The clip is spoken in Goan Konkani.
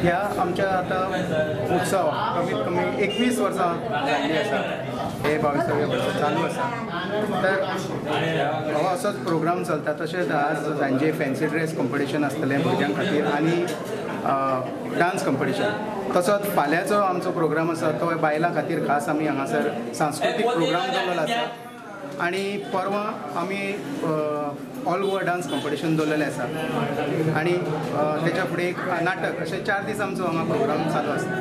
ह्या आमच्या आतां उत्सव कमीत कमी 21 वर्सां जाल्ली आसा, हे 22व्या वर्सा चालू आसा. तर हो असोच प्रोग्राम चलता. तशेंच आज सांजे फॅन्सी ड्रेस कॉम्पिटिशन आसतलें भुरग्यां खातीर आनी डान्स कॉम्पिटिशन. तसोच फाल्यांचो आमचो प्रोग्राम आसा तो बायलां खातीर खास आमी हांगासर सांस्कृतीक प्रोग्राम दवरलेलो आसा आनी परवां आमी ऑल गोवा डान्स कॉम्पिटिशन दवरलेलें आसा आनी तेच्या फुडें एक नाटक. अशे 4 दीस आमचो हांगा प्रोग्राम चालू आसता.